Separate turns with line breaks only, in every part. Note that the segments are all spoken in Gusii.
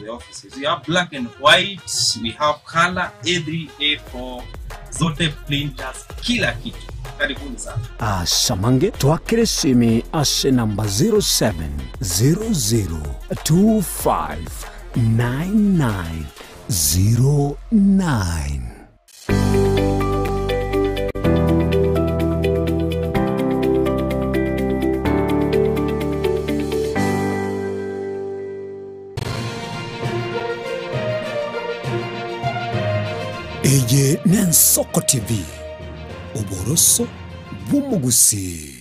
the offices. We have black and white, we have color A3, A4, zote printers, kila kitu. Karibuni sana.
Asamange twakere esimi ase namba 0700259909. Eye n'Ensoko TV, oboroso bw'omogusii.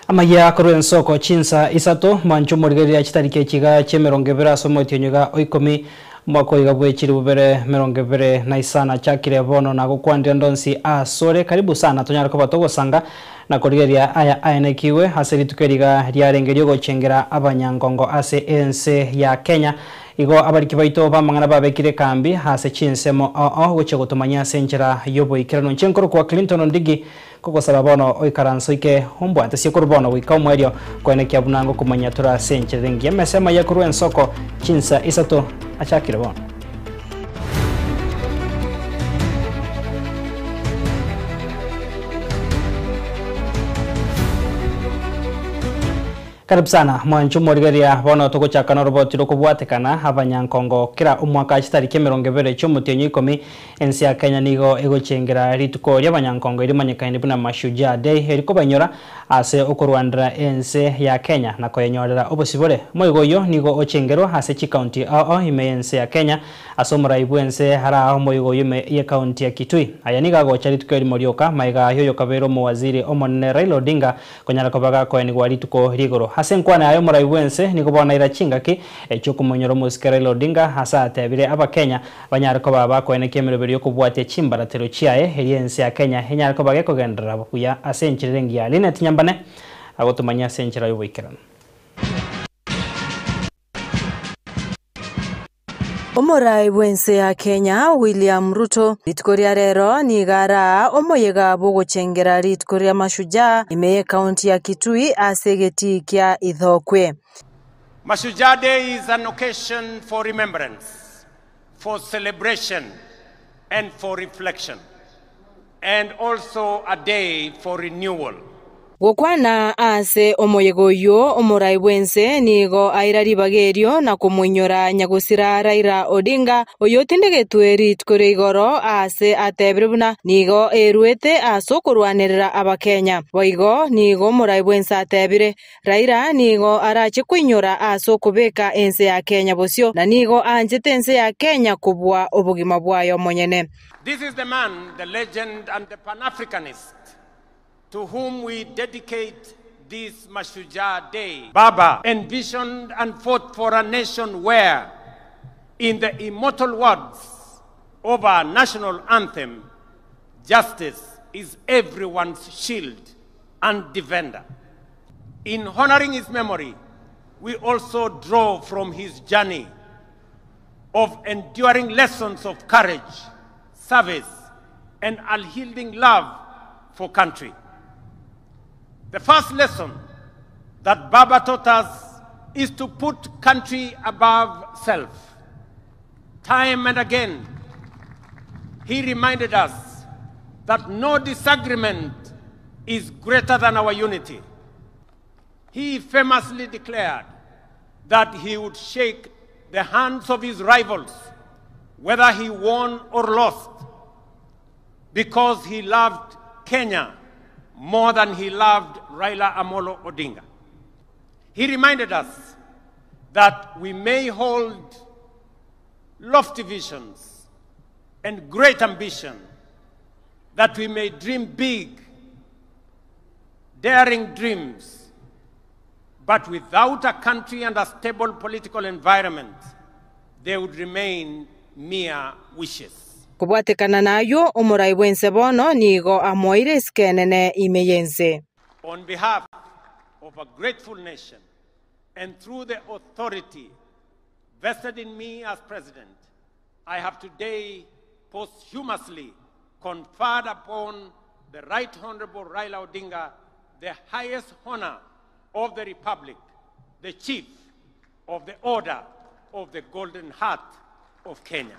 Amaya korwa ensoko chinsa isato mwancho morigereria chitariki echiga chiemerongo ebere ase omotienyi iga oikomi omwaka oiga bwe chilifu bibere merongo ebere na isano achakire bono na gokwandire ndonsi asore karibu sana tonyare koba togosanga na korigereria aya aenekiwe ase rituko eriga riarenge riogochengera abanyangongo ase ense ya Kenya igo abariki baito bamang'ana babekire kambi ase chinsemo oo gochia gotomanya ase enchera yoboikeranu inche nkorokwa Clinton Ondigi kogosaba bono oikaranse oike ombwate sie korwa bono goika omoerio koenekia buna ngokomanya tore ase enchera engiya emesa amaya korwa ensoko chinsa isato achakire bono. Karibu sana mwancho morigeria bono togochaka noroboti rokobwatekana abanyankongo kera omwaka chitariki emerongo ebere chiomotienyi ikomi ense ya Kenya nigo egochengera rituko ria abanyankongo erimanyekaine buna Mashujaa Day erikobainyora ase okorwandera ense ya Kenya na koyenyorera obosibore. Omoigo oyio nigo ochengerwa ase chikaunti ao ime y'ense ya Kenya ase omorai bw'ense araa omoigo oyio ime y'ekaunti ya Kitui. Aya nigo agocha rituko erimo rioka maiga y'oyokabeire omowaziri omonene Raila Odinga konyara koba gakoenigwa rituko ri'igoro. Ase enkwana yaye omorai bw'ense nigo bono aira chingaki chi'okomonyora omosike Raila Odinga ase atebire Abakenya banyare koba bakoenekia emeroberi y'okobwatia chimbaratero chiaye erio ense ya Kenya enyare koba gekogenderera buya ase enchera engiya. Linet Nyambane agotomanyia ase enchera y'oboikeranu.
Omorai bw'ense ya Kenya William Ruto rituko ria rero nigo araa omoyega bw'ogochengera rituko ria Mashujaa ime y'ecounty ya Kitui ase egetii kia Ithookwe.
Mashujaa Day is an occasion for remembrance, for celebration and for reflection, and also a day for renewal.
Gokwana ase omoyega oyio, omorai bw'ense nigo aira ribaga erio na komoinyora nyagosira Raila Odinga, oyotindegetwe rituko ria igoro aase atebire buna nigo eruete ase okorwanerera Abakenya. Boigo nigo omorai bw'ense atebire, Raila nigo arache koinyora ase okobeka ense ya Kenya bosio, na nigo anchete ense ya Kenya kobua obogima bwaye omonyene.
This is the man, the legend and the Pan-Africanist to whom we dedicate this Mashujaa Day. Baba envisioned and fought for a nation where, in the immortal words of our national anthem, justice is everyone's shield and defender. In honoring his memory, we also draw from his journey of enduring lessons of courage, service, and unyielding love for country. The first lesson that Baba taught us is to put country above self. Time and again, he reminded us that no disagreement is greater than our unity. He famously declared that he would shake the hands of his rivals, whether he won or lost, because he loved Kenya more than he loved Raila Amolo Odinga. He reminded us that we may hold lofty visions and great ambition, that we may dream big, daring dreams, but without a country and a stable political environment, They would remain mere wishes.
Kobwatekana nayio, omorai bw'ense bono nigo amoeire esiko enene ime y'ense.
On behalf of a grateful nation and through the authority vested in me as president, I have today posthumously conferred upon the Right Honorable Raila Odinga the highest honor of the Republic, the Chief of the Order of the Golden Heart of Kenya.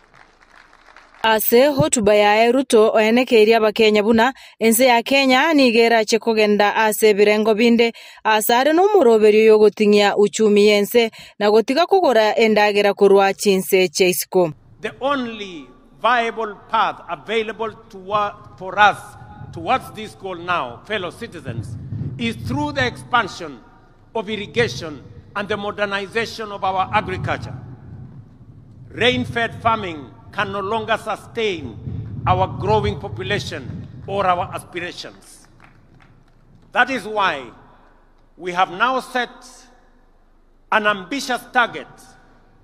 Ase hotuba yaye Ruto oenekeirie Abakenya buna ense ya Kenya nigo erache kogenda ase ebirengo binde ase are nomoroberio yogoting'ia uchumi y'ense na gotiga kogora endagera korwa chinse chia isiko.
The only viable path available for us towards this goal now, fellow citizens, is through the expansion of irrigation and the modernization of our agriculture. Rain-fed farming can no longer sustain our growing population or our aspirations. That is why we have now set an ambitious target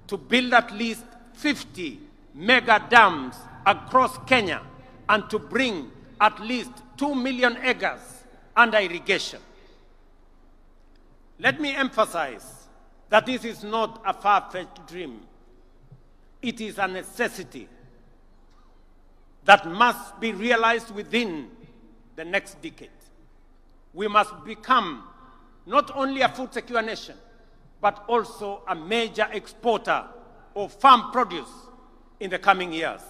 to build at least 50 mega dams across Kenya and to bring at least 2 million acres under irrigation. Let me emphasize that this is not a far-fetched dream. It is a necessity that must be realized within the next decade. We must become not only a food secure nation, but also a major exporter of farm produce in the coming years.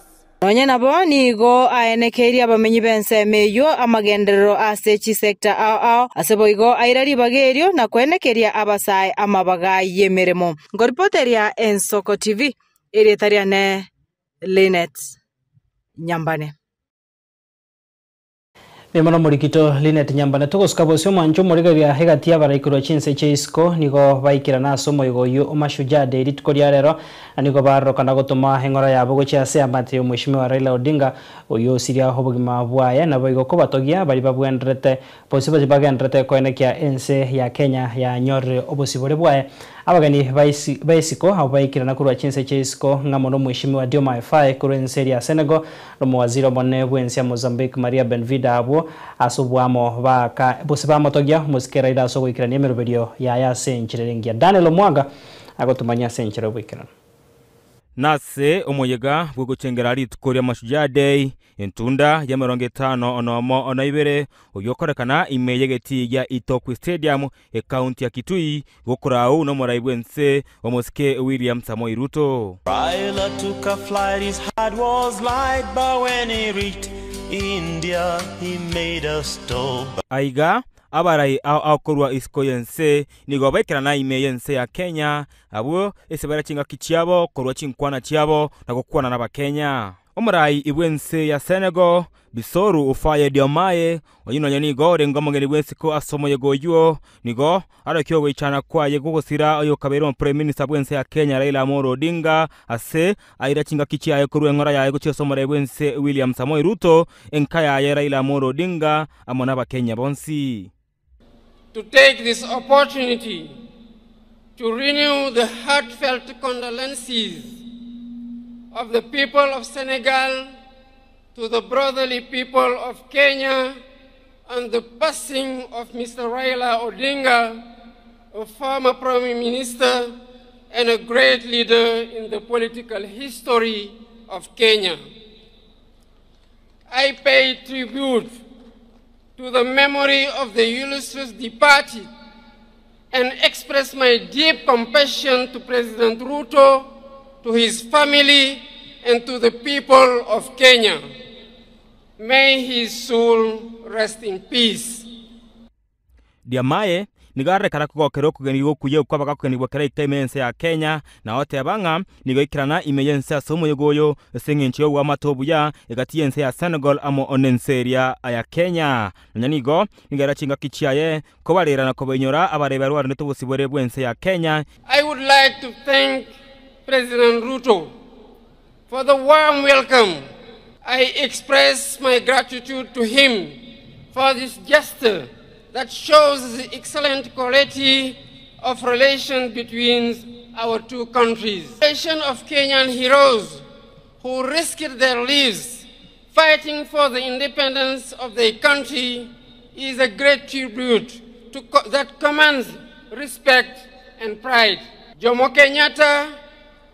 Nonye nabo nigo aenekeirie abamenyi b'ensemo eywo amagenderero ase chisecta ao ao ase boigo aira ribaga erio na kwenekeria abasae amabaga y'emeremo. Nkoripoteria Ensoko TV erieta riane Linet Nyambane.
Mimono morikito Linet Nyambane tugosuka bosio mwancho morigeria hegati abaraikurwa chinse chia isiko nigo baikirana ase omoigo oyo omashujaa day rituko ria rero na nigo barorokana gotoma eng'ora yabo gochia ase amate ya omweshimiwa Raila Odinga oyo osiria obogima bwaye nabo igo kobatogia bari babwenderete bosio basi bagenderete koenekia ense ya Kenya yanyorire obosibore bwaye. Abageni baisiko abo baikirana korwa chinse chia isiko ng'amo na omweshimiwa Diomaye Faye korwa ense ya Senegal na omowaziri omonene bwa ense ya Mozambique Maria Benvida abwo ase obwamo baka bose bamotogia omosike Raila ase ogoikerania emeroberio yaye ase enchera ere engiya. Daniel Omwanga agotumanyia ase enchera y'oboikeranu.
Nase omoyega bw'ogochengera rituko ria Mashujaa Day, entunda y'emerongo etano onomo ona ibere, oyio okorekana ime y'egetii gia Itokwi Stadium, ekaunti ya Kitui, gokorau nomorai bw'ense omosike William Samoei Ruto.
Raila took a flight, his heart was light, but when he reached India, he made a stop.
Aiga abarai ao ao korwa isiko y'ense nigo baikerana ime y'ense ya Kenya, abwo ase bare chingaki chiabo korwa chinkwana chiabo na gokwana n'Abakenya. Omorai bw'ense ya Senegal Bisoru Ufaye Diomaye oyio nonya nigo orenge omogeni bw'ensiko ase omoyega oyio nigo arokia ogoichana kwaye gogosira oyo okabeire omoprime minister bw'ense ya Kenya Raila Amolo Odinga ase aira chingaki chiaye korwa eng'ora yaye gochia ase omorai bw'ense William Samoei Ruto enka yaye Raila Amolo Odinga amo n'Abakenya bonsi.
To take this opportunity to renew the heartfelt condolences of the people of Senegal to the brotherly people of Kenya on the passing of Mr. Raila Odinga, a former Prime Minister and a great leader in the political history of Kenya. I pay tribute to the memory of the illustrious departed and express my deep compassion to President Ruto, to his family, and to the people of Kenya. May his soul rest in peace.
Diomaye nigo arekana kogokera okogeni gokuya okwo abagakogenigwa kera ika ime y'ense ya Kenya na oteba ng'a nigo aikerana ime y'ense ase omoyega oyo ase eng'encho y'obwamate obuya egati y'ense ya Senegal amo n'ense eria ya Kenya. Nonya nigo nigo era chingaki chiaye kobarera na kobainyora abarebe barwarerete obosibore bw'ense ya Kenya.
I would like to thank President Ruto for the warm welcome. I express my gratitude to him for this gesture that shows the excellent quality of relation between our two countries. Nation of Kenyan heroes who risked their lives fighting for the independence of their country is a great tribute to co- that commands respect and pride. Jomo Kenyatta,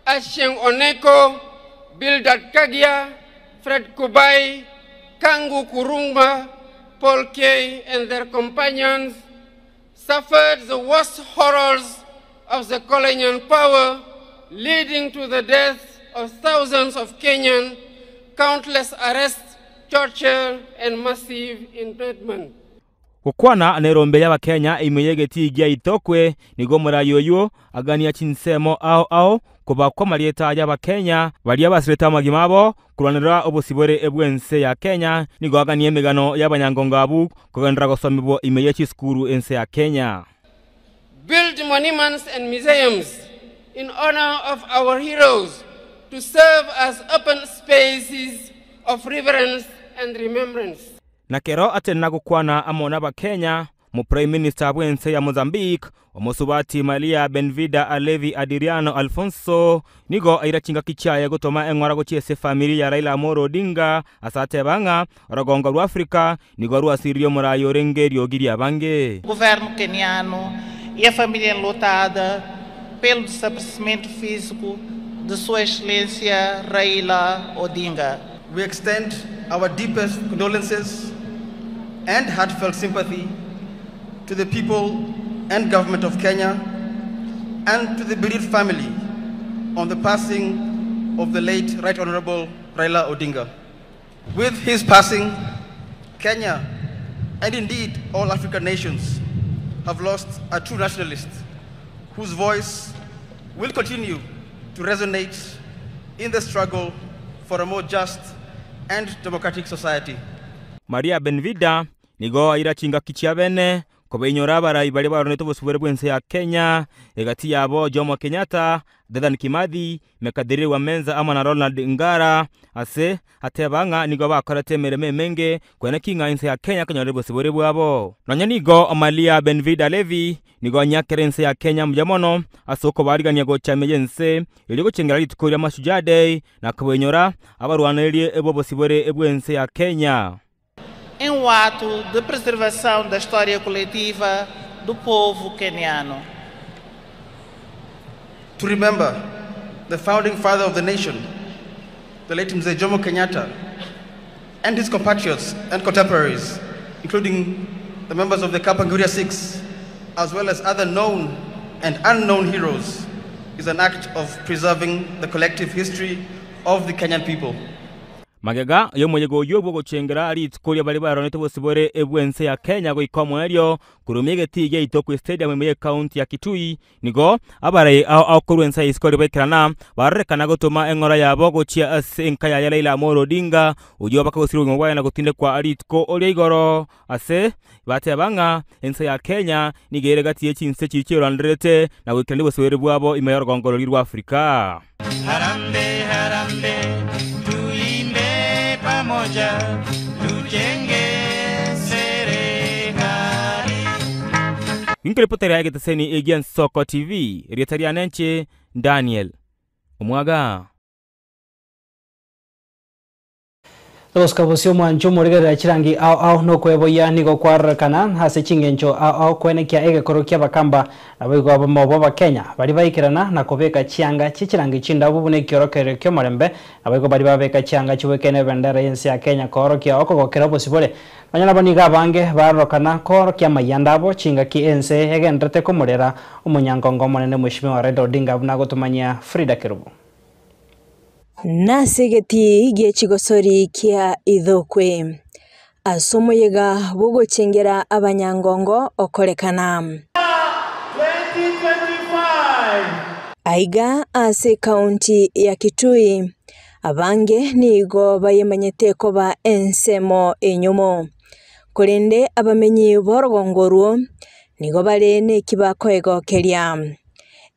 Achieng Oneko, Bildad Kagia, Fred Kubai, Kangu Kurumba, Paul Kay, and their companions suffered the worst horrors of the colonial power, leading to the death of thousands of Kenyans, countless arrests, torture, and massive internment.
Gokwana na erombe y'Abakenya ime y'egetii gia Itokwe nigo omorai oyio agania chinsemo ao ao kobakwa amarieta y'Abakenya baria basirete amagima abo korwanera obosibore bw'ense ya Kenya nigo agania emegano y'abanyangongo abwo kogenderera gosomigwa ime ye chisukuru ense ya Kenya.
Build monuments and museums in honor of our heroes to serve as open spaces of reverence and remembrance.
Na kero atenena gokwana amo n'Abakenya, Omoprime Minister bw'ense ya Mozambique, Omosubati Maria Benvida Alevi Adriano Alfonso, nigo aira chingaki chiaye gotoma eng'ora gochia ase efamiri ya Raila Amolo Odinga ase ateba ng'a orogongo rwa Africa nigo rwasiririe omorai orenge eriogi ri'abange.
Governo queniano e a família enlutada pelo desaparecimento físico de Sua Excelência Raila Odinga.
We extend our deepest condolences and heartfelt sympathy to the people and government of Kenya and to the bereaved family on the passing of the late Right Honorable Raila Odinga. With his passing, Kenya, and indeed all African nations, have lost a true nationalist whose voice will continue to resonate in the struggle for a more just and democratic society.
Maria Benvida nigo aira chingaki chia bene kobainyora abarai baria baronete obosubere bw'ense ya Kenya, egati yabo Jomo Kenyatta, Dedan Kimathi, Mekathiriri wa Menza amo na Ronald Ngara, ase ateba ng'a nigo bakorete emeremo emenge koeneki ng'a ense ya Kenya ekonyorire obosibore bwabo. Nonya nigo Malia Benvida Levi nigo anyakera ense ya Kenya mbuya mono ase okobarigania gocha ime y'ense erio gochengera rituko ria Mashujaa Day na kobainyora abarwanererie b'obosibore bw'ense ya Kenya.
Em um ato de preservação da história coletiva do povo queniano.
To remember the founding father of the nation, the late Mzee Jomo Kenyatta, and his compatriots and contemporaries, including the members of the Kapenguria Six, as well as other known and unknown heroes, is an act of preserving the collective history of the Kenyan people.
Magega y'omoyega oyio bw'ogochengera rituko riria baria baronete obosibore bw'ense ya Kenya goika omoerio korwa egetii gia Itokwe Stadium ime y'ecounty ya Kitui, nigo abarai ao ao korwa ense ya isiko baikerana barorekana gotoma eng'ora yabo gochia ase enka yaye Raila Amolo Odinga oyio bakagosira obogima bwaye na gotindekwa rituko oria igoro ase bateba ng'a ense ya Kenya nigo ere gati ye chinse chiria chiroranderete na goikerania obosibore bwabo ime y'orogongo roria rwa Africa.
Harambee, harambee, tuimbe pamoja, tujenge serikali.
Inkerepotera egeteseni egia Nsoko TV, erieta riane inche Daniel Omwaga.
Gosika bosio omwancho omorigerera chirangi ao ao nokweboyia nigo kwarorekana ase ching'encho ao ao kwenekia egekoro ki'Abakamba naboigo abamo b'Abakenya baria baikerana na kobeka chianga chie chirangi chindabu buna ekiorokererio ki'omorembe naboigo baria babeka chianga chiboikaine ebendera y'ense ya Kenya koorokia okogokera obosibore nonya nabo nigo abange barorokana koorokia amayanda abo chingaki ense egenderete komorera omonyankongo omonene Mweshimiwa Raila Odinga buna agotomanyia Frida Kerubo.
Nase egetii gie chigosori kia Ithokwe, ase omoyega bw'ogochengera abanyangongo okorekana. Aiga ase ekaunti ya Kitui, abange nigo bayemanyete koba ensemo enyumo. Korende abamenyi b'orogongo orwo nigo bare neki bakoegokeria.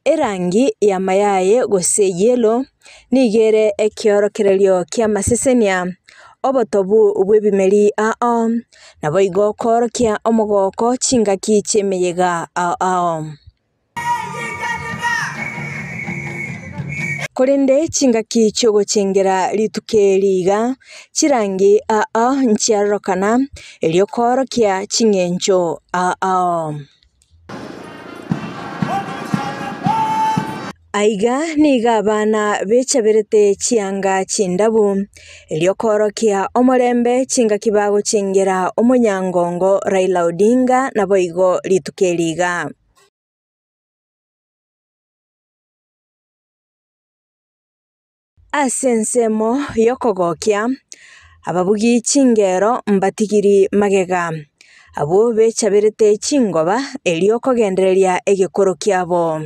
Erangi y'amayaye gose yellow nigo ere ekiorokererio ki'amasesenia, obotobu bw'ebimeri ao, naboigo koorokia omogoko chingaki chi'emeyega ao ao.
Korende chingaki chi'ogochengera rituko eri iga, chirangi ao nchiarorokana, erio koorokia ching'encho ao. Aiga nigo abana bechaberete chianga chindabu, erio koorokia omorembe chingaki bagochengera omonyangongo Raila Odinga naboigo rituko eri iga. Ase ensemo y'okogokia, ababugi chingero mbatigiri magega, abwo bechaberete chingoba erio kogendereria egekoro kiabo.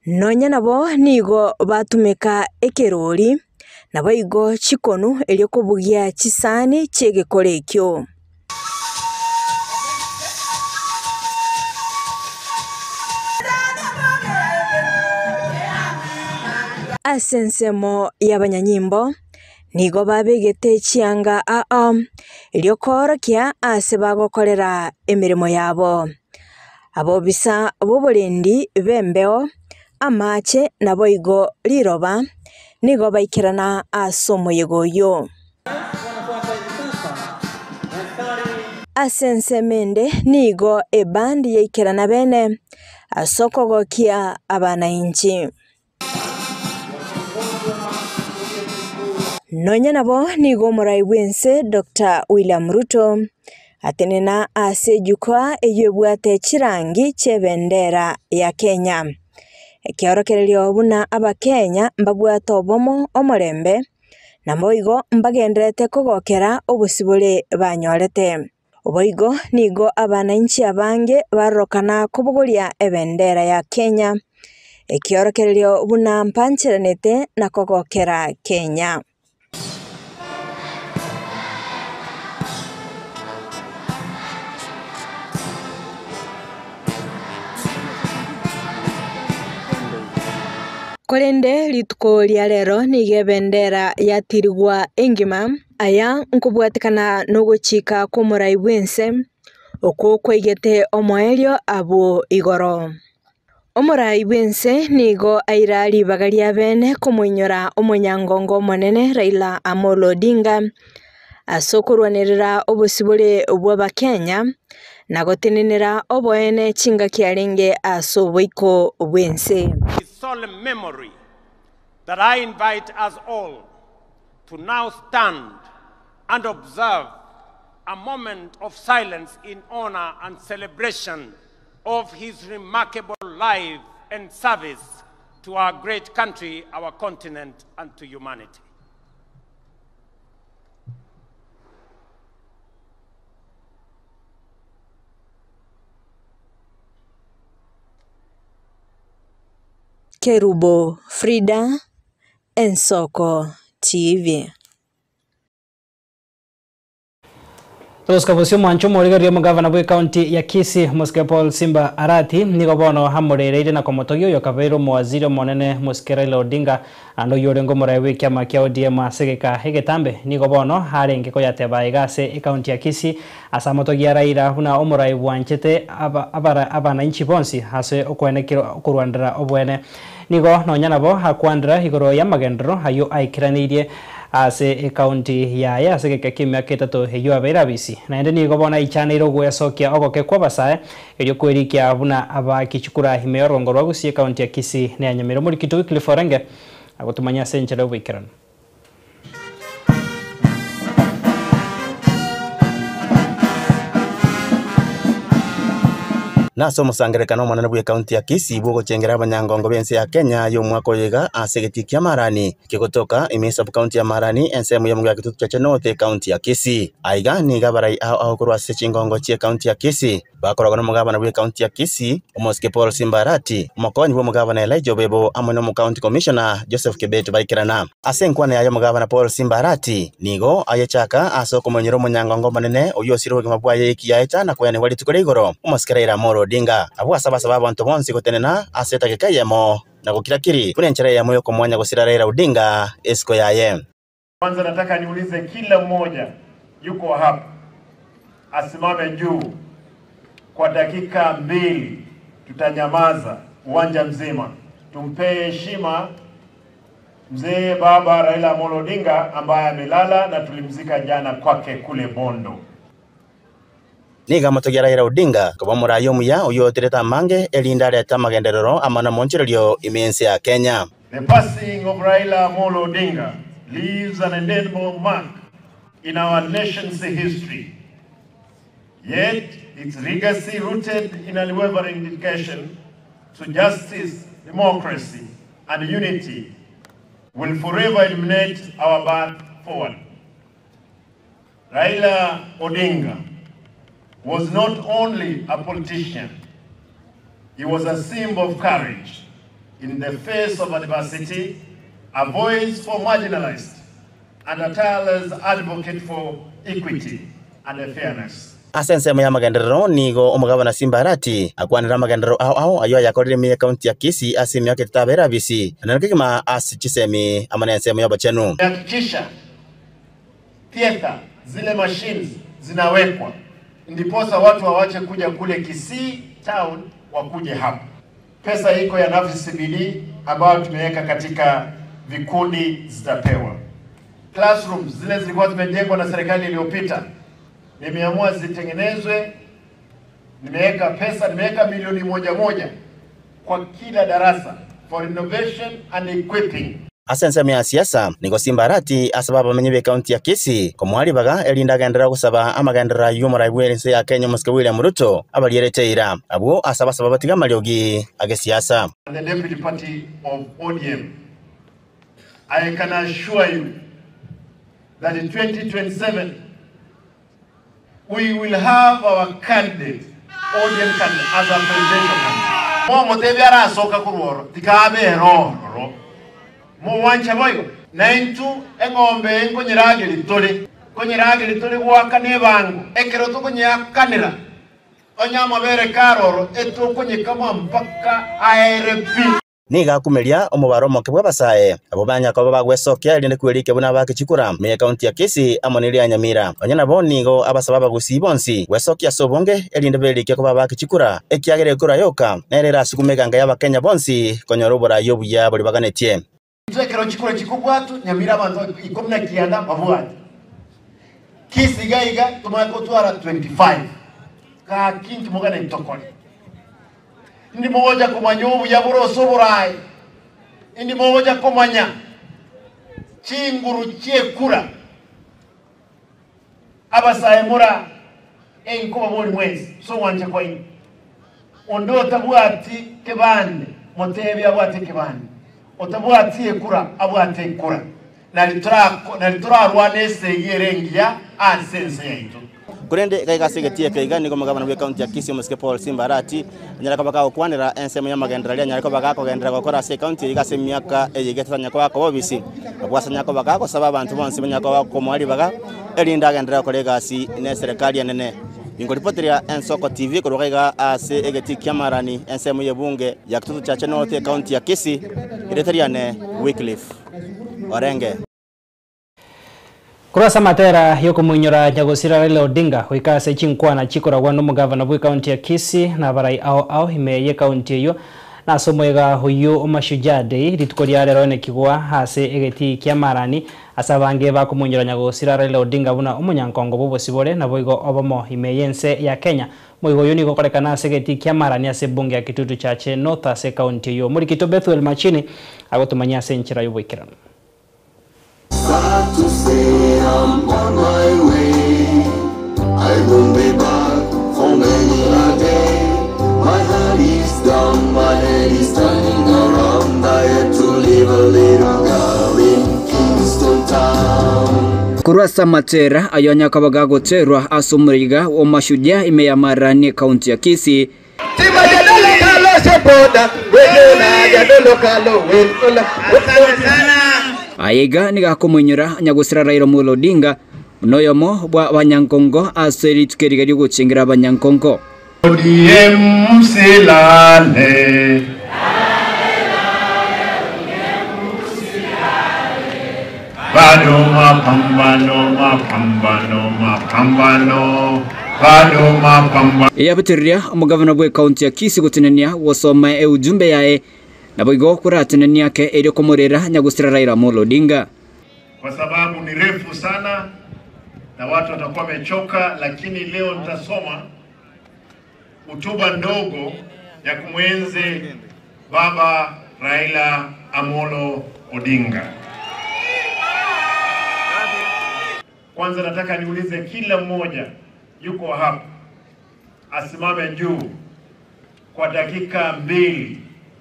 Nonya nabo nigo batumeka ekerori, naboigo chikonu erio kobugia chisani chi'egekoro ekio. Ase ensemo y'abanyanyimbo nigo babegete chianga ao erio koorokia ase bagokorera emeremo yabo. Abobisa b'oborendi b'embeo, amache, naboigo riroba, nigo baikerana ase omoyega oyio. Ase ensemo ende nigo ebandi yaikerana bene ase okogokia abanainchi. Nonya nabo nigo omorai bw'ense Doctor William Ruto atenena ase ejukwaa eyio ebwate chirangi chi'ebendera ya Kenya. Ekeorokererio buna abakenya mbabwate obomo, omorembe, Naboigo mbagendererete kogokera obosibore banyorete. Boigo nigo abanainchi abange barorokana kobogoria ebendera ya Kenya, ekiorokererio buna mbancheranete na kogokera Kenya. Korende rituko ria rero nigo ebendera yatirigwa engima, aya nkobwatekana nogochika kw'omorai bw'ense, okwo kwaigete omoerio abwo igoro. Omorai bw'ense nigo aira ribaga ria bene komoinyora omonyangongo omonene Raila Amolo Odinga ase okorwanerera obosibore bw'Abakenya na gotenenera oboene chingaki arenge ase oboiko bw'ense.
His solemn memory that I invite us all to now stand and observe a moment of silence in honor and celebration of his remarkable life and service to our great country, our continent, and to humanity.
Kerubo Frida, Ensoko TV.
Togosika bosio omwancho omorigereria omogavana bw'ecounty ya Kisii Mosike Paul Simba Arati nigo bono amorereire na komotogia oyo okabeire omowaziri omonene Mosike Raila Odinga ande oyio orenge omoraia bw'ekiama kia ODM ase egeka egetambe nigo bono arenge koyateba iga ase ecounty ya Kisii ase amotogia Raila buna omorai bwanchete abanainchi bonsi ase okwenekera okorwanera oboene Nigo nonya nabo akwandera igoro y'amagenderero ayio aikeraneirie ase ecounty yaye ase egeka ki'emiaka etato eyio abeire abisi. Naende nigo bono aichaneire ogwesokia ogoke kw'abasae erio kwerikia buna abaaki chikura ime y'orongo rwa Gusii ecounty ya Kisii na ya Nyamira. Omorikito Wycliffe Orenge agotomanya ase enchera y'oboikeranu.
Nase omosangererekano omonene bw'Ekaunti ya Kisii bw'ogochengera abanyangongo b'ense ya Kenya y'omwaka oyo iga ase egetii kia Marani kegotoka ime Sub-county ya Marani ensemo y'omogia Kitutu Chache North Ekaunti ya Kisii. Aiga nigo abarai ao ao korwa ase chingongo chi'Ekaunti ya Kisii Bakoragwa nomogabana bw'ecounty ya Kisii, Omosike Paul Simba Arati, omokonyi bw'omogabana Elijah Obebo amo n'omocounty commissioner Joseph Kibet baikerana. Ase enkwana yaye omogabana Paul Simba Arati nigo ayechaka ase okomonyora omonyangongo omonene oyio osire obogima bwaye ekiyaeta na koyanigwa rituko ria igoro, Omosike Raila Amolo Odinga. Abwo ase abasaba abanto bonsi gotenena ase etageka eyemo na gokira kiri buna enchera eyemo y'okomonya gosira Raila Odinga esiko yaye.
Kwanza nataka niulize kila mmoja yuko hapa asimame juu kwa dakika mbili, tutanyamaza. uwanja mzima tumpee heshima mzee baba Raila Amolo Odinga ambaye amelala na tulimzika jana kwake kule Bondo.
Niga motogia Raila Odinga koba omurayi omuya oyo oterete amange erinde arete amagenderero amo na omonchererio ime ense ya Kenya.
The passing of Raila Amolo Odinga leaves an indelible mark in our nation's history. Yet, its legacy rooted in unwavering dedication to justice, democracy, and unity will forever illuminate our path forward. Raila Odinga was not only a politician, he was a symbol of courage in the face of adversity, a voice for marginalized, and a tireless advocate for equity and fairness.
Ase ensemo ya amagenderero nigo omogabana Simba Arati akwanera amagenderero ao ao ayo ayakorire ime ekaunti ya Kisii ase emiaka etatabere abisi na kegima ase chisemi amo na ensemo ya obochenu.
Hakikisha theater zile machines zinawekwa ndiposa watu wawache kuja kule Kisii town wakuje hapa. Pesa iko ya Navi CBD ambayo tumeweka katika vikundi zitapewa. Classrooms zile zilikuwa zimejengwa na serikali iliyopita, nimeamua zitengenezwe. Nimeweka pesa, nimeweka milioni moja moja kwa kila darasa for renovation and equipping.
Ase ensemo ya siasa nigo Simba Arati asaba abamenyi ba ekaunti ya Kisii komwaribaga erinde agenderera gosaba amagenderero aywo omorai bwa ense ya Kenya omosike William Ruto abarierete eira abwo ase abasaba batiga amariogi age siasa.
And the deputy party of ODM, I can assure you that in 2027 we will have our candidate, ODM candidate, as a presidential candidate. Mo motebe arasoka kurworo tikabe roro muwancha boyo naintu eng'ombe nkonyerageri tore konyerageri tore gwaka nebango ekero tokonyeakanera onya amabere karoro etokonyekama mpaka aere pi.
Niga akumeria omobaro omoke bwa abasae abo banyakoba bagwesokia erinde kwerike buna bakechikura me ekaunti ya Kisii amo na eria Nyamira onye nabo nigo abasaba abagusii bonsi gwesokia ase obonge erinde berike koba bakechikura ekiagera ekura yoka nere erasukume eganga ya abakenya bonsi konyora oborayi obuya bori baganetie.
Twekero chikura chikobwatu Nyamira abantu 19 babwate Kisii gaiga tumagotwara 25 ka kintu mugana itokore ndi moja kumanya obuya boroso oborayi ndi moja kumanya chinguru chiekura abasae mura enkuba bori mwezi so wanje kwa ini ondo otabwati kebande motebe abwate kebande otabwati ekura abwate ekura naliturarwana esegi erengiya ase ense yaitu.
Kurende gaigasegetie keiga nigo omogabana bwa ekaunti ya Kisii omosike Paul Simba Arati anyara koba gagokwanera ensemo ya amagenderero aria anyara koba gakogenderera gokora ase ekaunti eye ase emiaka eye igetete koba gakoba obisi abwo ase anyara koba gagosaba abanto bonsi banyara koba bakomoa ribaga erinde agenderere gokora egasi na eserekari enene. Ingoripoteria Ensoko TV korwa iga ase egeti kia Marani ensemo ya ebunge ya Kitutu Chache North ekaunti ya Kisii ereteriane Wycliffe Orenge.
Kurasa matera yokomuinyora nyagosira Raila Odinga goika ase chinkwana chikoragwa na omogavana bwa ekaunti ya Kisii na abarai ao ao ime ya ekaunti eyo nase omwega oyo omashujaa day rituko ria rero enekigwa ase egeti kia Marani ase abange bakomuinyora nyagosira Raila Odinga buna omonyankongo bwa obosibore nabo igo obomo ime ya ense ya Kenya. Moigo oyo nigo okorekana ase egeti kia Marani ase ebunge ya Kitutu Chache North ase ekaunti eyo. Omorikito Bethuel Machini agotumanyia ase enchera ya oboikeranu.
Sad to say I'm on my way. I won't be back for many a day. My heart is down, my head is turning around. I had to leave a little girl in Kingston town.
Kurasa matera ayonya kabaga goterwa asumuriga wa mashujaa imeyamarani kaunti ya Kisii. Aiga nigakomuinyora nyagusira Raila Amolo Odinga noyomo bwa banyankongo ase rituko riria riogochengera abanyankongo.
ODM silale. Bado mapambano, mapambano, mapambano. bado mapambano.
Eyabetereria omogavana bwa ekaunti ya Kisii gotenenia gosoma eujumbe yaye nabo igo koratenenia ake erio komorera nyagusira Raila Amolo Odinga.
Kwa sababu ni refu sana na watu watakuwa wamechoka, lakini leo nitasoma hotuba ndogo ya kumwenzi Baba Raila Amolo Odinga. Kwanza nataka niulize kila mmoja yuko hapa asimame juu kwa dakika 2,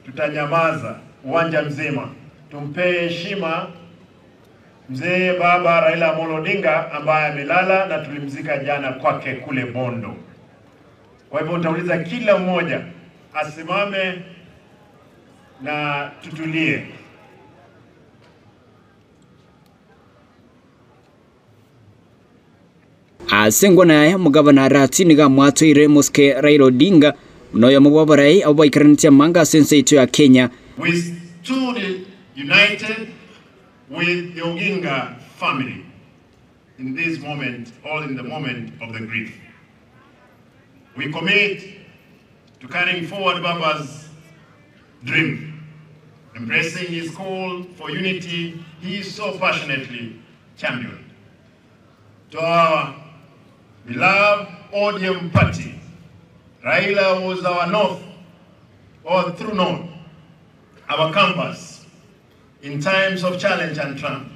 tutanyamaza uwanja mzima, tumpee heshima mzee Baba Raila Amolo Odinga ambaye amelala na tulimzika jana kwake kule Bondo. Kwa hivyo nitauliza kila mmoja asimame na tutulie.
Ase engwana yaye omogavana Arati nigo amwatoire mosike Raila Odinga noyomo bwa abarai abo baikaraneti amanga ase ense yaito ya Kenya.
We stood united with the Oginga family in this moment, all in the moment of the grief. We commit to carrying forward Baba's dream, embracing his call for unity he so passionately championed. To our beloved ODM party, Raila was our north, or through north, our compass in times of challenge and triumph.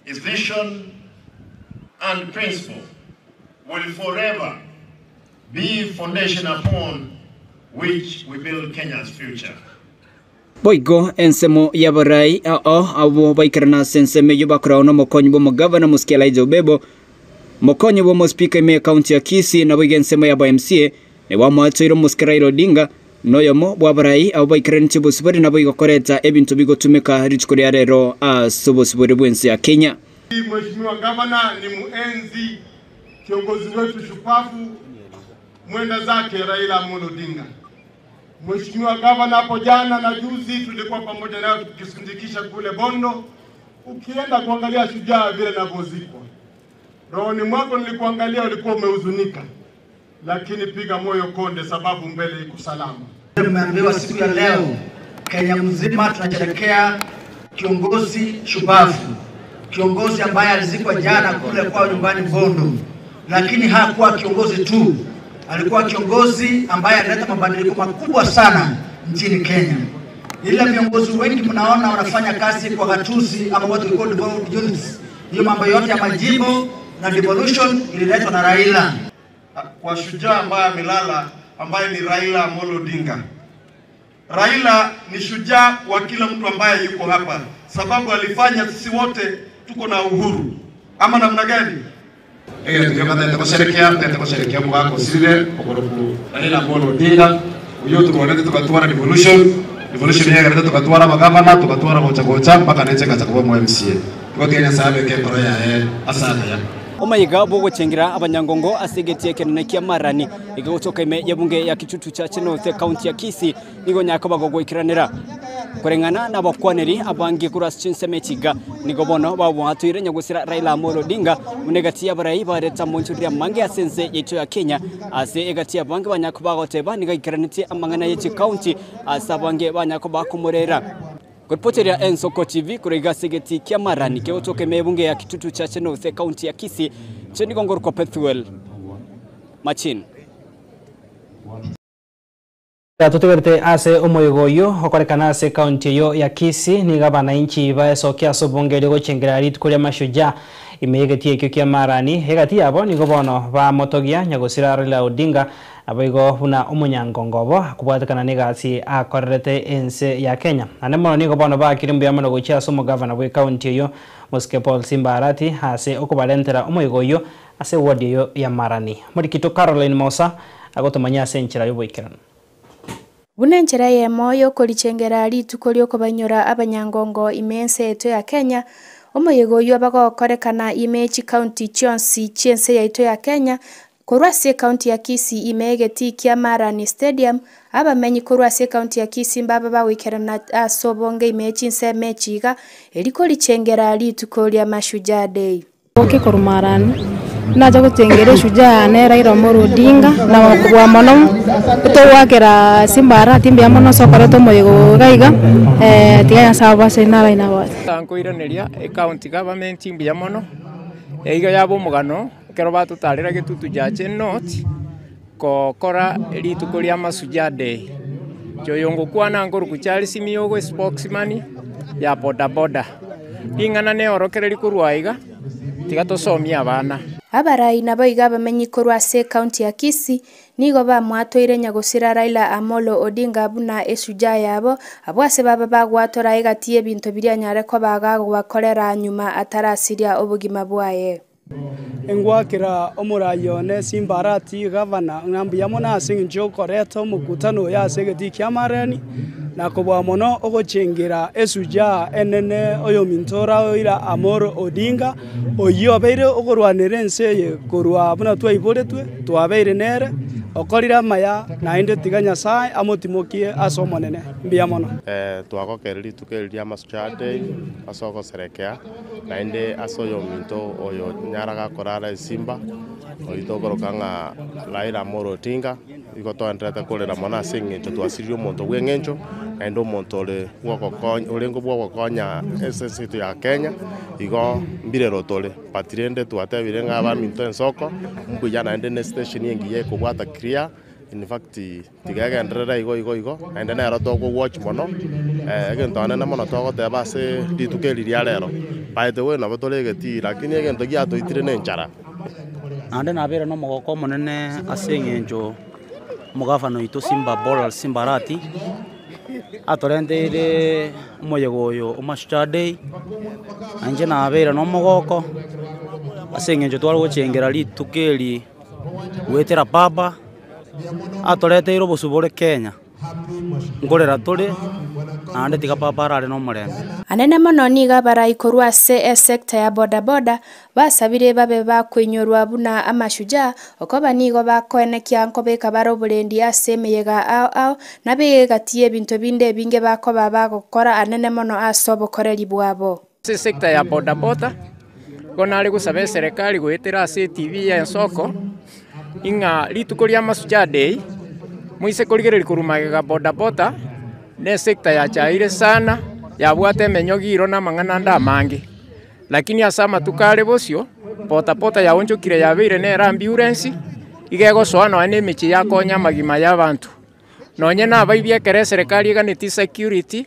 His vision and principle will forever be foundation upon which we build Kenya's future.
Boigo ensemo y'abarai ao abo baikarana ase ensemo eywo bakoragwo na omokonyi bwa omogavana Mosike Elijah Obebo, mokonyi bwa omospika ime ekaunti ya Kisii nabo iga ensemo yabo MCA nigo amwatoire omosike Raila Odinga noyomo bwa abarai abo baikaraneti obosibore nabo igo koreta ebinto bigotumeka rituko ria rero ase obosibore bwa ense ya Kenya.
Mheshimiwa Gavana ni muenzi kiongozi wetu shupavu mwenda zake Raila Amolo Odinga. Mheshimiwa Gavana, hapo jana na juzi tulikuwa pamoja nayo tukisindikisha kule Bondo. Ukienda kuangalia shujaa vile anavyozikwa, rohoni mwako nilikuangalia ulikuwa umehuzunika, lakini piga moyo konde, sababu mbele iko salama.
Tumeambiwa siku ya leo Kenya mzima tunasherehekea kiongozi shupavu, kiongozi ambaye alizikwa jana kule kwao nyumbani Bondo, lakini hakuwa kiongozi tu, alikuwa kiongozi ambaye alileta mabadiliko makubwa sana nchini Kenya. Ila viongozi wengi mnaona wanafanya kazi kwa gatuzi ama what we call devolved units. Hiyo mambo yote ya majimbo na devolution ililetwa na Raila.
Kwa shujaa ambaye amelala, ambaye ni Raila Amolo Odinga. Raila ni shujaa wa kila mtu ambaye yuko hapa, sababu alifanya sisi wote tuko na uhuru, ama namna gani?
Tugosherekea tugosherekea mugako sire okoroku Raila Amolo Odinga uyo turwanete tugatwara devolution devolution yegerete tugatwara magavana tugatwara gocha gocha mpaka neche gacha kuba mu MCA tugotiga Nyasaye abeke engoro yaye asana ya
Omayiga bogochengera abanyangongo asegetie ekenene kia Marani igogotoka ime yebunge ya Kitutu Chache North kaunti ya Kisii nigo nyako bagogoikiranera koreng'ana na abakwaneri abange korwa ase chinsemo echiga nigo bono babwatwire nyagusira Raila Amolo Odinga buna egati ya abarai bareta monchoria mange ase ense yaito ya Kenya ase egati ya abange banyako bagoteba nigo aikeranetie amang'ana ya chikaunti ase abange banyako bakomorera. Kuripoteria Ensoko TV kuriga segeti kia Marani keotoke mebunge ya Kitutu Chache North kaunti ya Kisii cheni gongor kwa Pethuel Machin.
Tutigerete ase omoigo oyo okorekana ase kaunti eyo ya Kisii nigo abananchi baesokia ase obonge gochengera rituko ria mashujaa imeegetie ekio kia Marani egati yabo nigo bono bamotogia nyagosira Raila Odinga abo igo buna omonyangongo obo akobwatekana na egasi akorerete ense ya Kenya. Naende mono nigo bono bakire mbuya mono gochia ase omogavana bwa ekaunti eyo Mosike Paul Simba Arati ase okobarentera omoigo oyo ase ward eyo ya Marani. Morikito Caroline Mosa agotomanya ase enchera ya oboikeranu.
Buna enchera yemo yokorichengera rituko riokobanyora abanyangongo ime ense yaito ya Kenya omoyego oyo bagokorekana ime chikaunti chionsi chiense yaito ya Kenya korwa ase ekaunti ya Kisii ime egeti kia Marani Stadium abamenyi korwa ase ekaunti ya Kisii mbaba bagoikerana ase obonge ime chinsemo echiga erikorichengera rituko ria Mashujaa Day.
Oke korwa Marani Nacha gochengera eshujaa yane Raila Amolo Odinga, na kobua mono togwakera Simba Arati mbuya mono ase okoreta omoyega oyo iga iga, tiga Nyasaye abasenie na abaina bonsi.
Nkoiraneria ecounty government mbuya mono, eiga yaba omogano ekero batotarera getutu chache north, gokora rituko ria mashujaa day. Inche oyo ngokwana nkorokwa Charles Miyogo espokesman ya bodaboda. Ring'ana neorokereri korwa aiga, tiga tosomie abana.
Abarai naboigo abamenyi korwa ase ekaunti ya Kisii nigo bamwatoire nyagosira Raila Amolo Odinga buna eshujaa yabo, abwo ase baba bagwatora egati y'ebinto biria anyare koba gagobakorera nyuma atarasiria obogima bwaye.
Engwakera omorai one Simba Arati gavana ng'a mbuya mono ase eng'encho yokoreta omokutano oyo ase egetii kia Marani, na kobua mono ogochengera esujaa enene oyominto Raila Amolo Odinga, oyio obeire okorwanera ense eye korwa buna twaiboretwe, twabeire nere, okorire amaya, naende tiga Nyasaye amotimokie ase Omonene. Mbuya mono.
Twagokera rituko eri ria Mashujaa Day ase ogoserekea, naende ase oyominto oyo nyara gakorara esimba, oyio tokoroka ng'a Raila Amolo Odinga, igo toenderete korera mono ase eng'encho twasiririe omonto bwa eng'encho, naende omonto ore bwogokonya orenge bwogokonya ase ense yaito ya Kenya, igo mbirero tore. But rende twatebire ng'a abaminto ensoko, mbuya naende na estation engiya ekobwata clear, in fact tiga egenderere igo igo igo, naende nero tokowatch mono, egento anene mono togoteba ase rituko eri ria rero, by the way nabo tore egetii lakini egento giatoitire na enchara.
Naende nabeire na omogoko omonene ase eng'encho omogavana oito Simba Bora Simba Arati, atorenteire omoyega oyo o Mashujaa Day, na inche nabeire na omogoko ase eng'encho tware gochengera rituko eri goetera baba, atoreteire obosubore Kenya, nkorera tore naende tiga baba arare na omorembe.
Anene mono nigo abarai korwa ase esecta ya bodaboda basabire babe bakoinyorwa buna amashujaa, okoba nigo bakoenekia nkobeka bare oborendi ase emeyega ao ao, nabe egati y'ebinto binde ebinge bakoba bagokora anene mono ase obokoreri bwabo.
Ase esecta ya bodaboda, igo nare gosaba eserekari goetera ase etv ya ensoko, ing'a rituko ria Mashujaa Day, moise korigereria korwa magega bodaboda, na esecta yachaire sana, yabwate emenyogi iro na amang'ana ande amange. Lakini ase amatuko are bosio, bodaboda yaonchokire yabeire nere ambulance, iga egosoa nonya na emechie yakonya amagima ya abanto. Nonye nabaibi ekero eserekari eganetie security,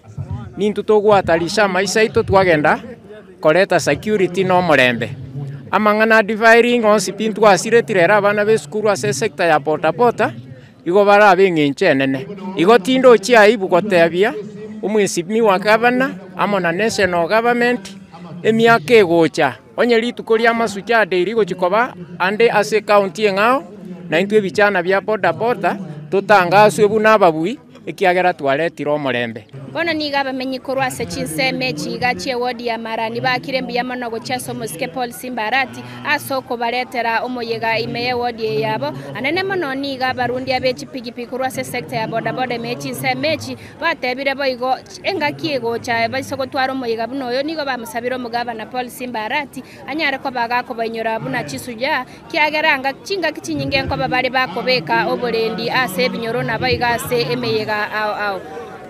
nintwe togwatarisha amaiso aito twagenda koreta security na omorembe. Amang'ana a defiling onsi pi ntwasiretie rero abana ba esukuru ase esector ya bodaboda, igo barabe eng'encho enene. Igo tindochi aibu gotebia omwesimigwa gavana amo na national government, emiaka egocha, onye rituko ria Mashujaa Day rigochi koba ande ase ecounty eng'ao, naintwe ebichana bia bodaboda totangaswe buna ababui, ekiagera twaretire omorembe.
Bono nigo abamenyi korwa ase chinsemo echi iga chi'ewodi ya Marani baakire mbuya mono gochia ase omosike Paul Simba Arati ase okobaretera omoyega ime y'ewodi eye yabo. Anene mono nigo abarundia be chipigipigi korwa ase esecta ya bodaboda ime ye chinsemo echi batebire boigo engaki egocha baise gotwara omoyega buna oyo nigo bamosabire omogabana Paul Simba Arati anyare koba gakobainyora buna chisujaa kiagera anga chingaki chinyinge nkoba bare bakobeka oborendi ase ebinyoro naboigo ase emeyega ao ao.